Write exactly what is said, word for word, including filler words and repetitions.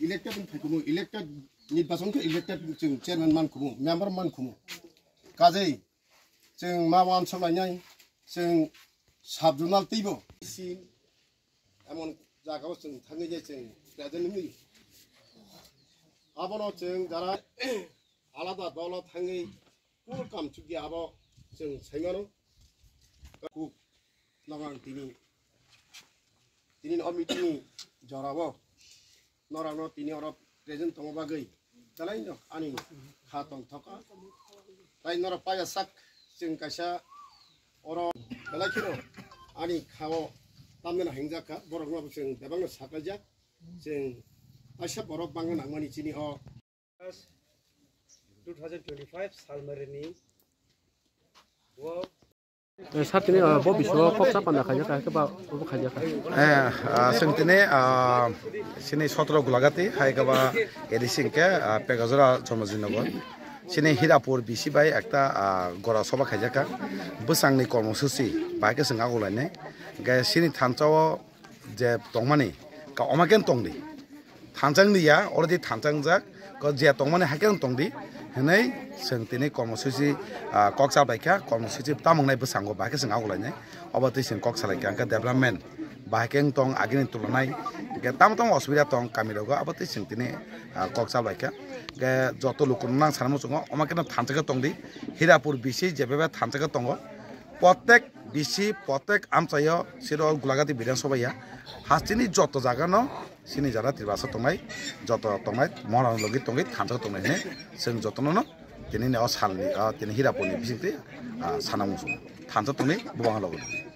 Elected wng phaikumu, elected nirbachon khe elected chwng chairman mankhumu, member mankhumu. Kajei chwng ma uansuk lainai, chwng sub-zonal teibo. Sin emon jagao chwng thangwi je chwng present wngwi. Abono chwng jara alada dolo thangwi kunu kam chukya abo chwng saimano. Kuk nogang tini, tini o meeting ni jorao norokno tini oro present tongma bagwi belai no ani kha tongthoka. Tai norok paya sak chwng kaisa oro belai kheno ani khao tamjani hingjak kha, borokno chwng bebakno saklaijak. Chwng kaisa borok bangma nangmani chini o two thousand twenty-five salmarini o Eh, sir, tini, ah, bo bisingo kok cha panda khaijak kha, khe ba, bo khaijak kha. Eh, ah, chwng tini, ah, chini sotro Gulagati, hai khe ba A D C hwnkhe, ah, Pekajora Chomajinagar. Chini Hirapur B C bai ekta, ah, gora soba khaijak kha. Bwsangni kormosuchi bai khe chwng agulainai. Hwnkhe chini thansa o je tongmani, ka omakeno tongdi. Thanchang liya, already thanchang jak, ko je tongmani haikhe tongdi, hinwi chwng tini kormosuchi, ah, kok cha bai kha, kormosuchi tamo wngnai bwskango, bahai khe chwng agulainai, obo twi chwng kok salaikha, hwnkhe development bahai khe wng tong, agini tulunai, hwnkhe tamo tamo osubida tong kami rogo, abo twi chwng tini, ah, kok cha bai kha, hwnkhe joto lukuno nang sana muchungo, omakeno thanchang khe tongdi, Hirapur B C je bebak thanchang khe tongo, protek B C, protek amchaio, siro Gulagati Bidhan Sabha ya, hasteni joto jagano, sini jara Tiprasa tongnai, joto tongnai, mohorano logi tongwi thansa tongnai hwnwi, chwng jotono no tini ni o salni, o tini Hirapurni bisingtwi, ah, sana muchung. Thansa tongni bubang logi.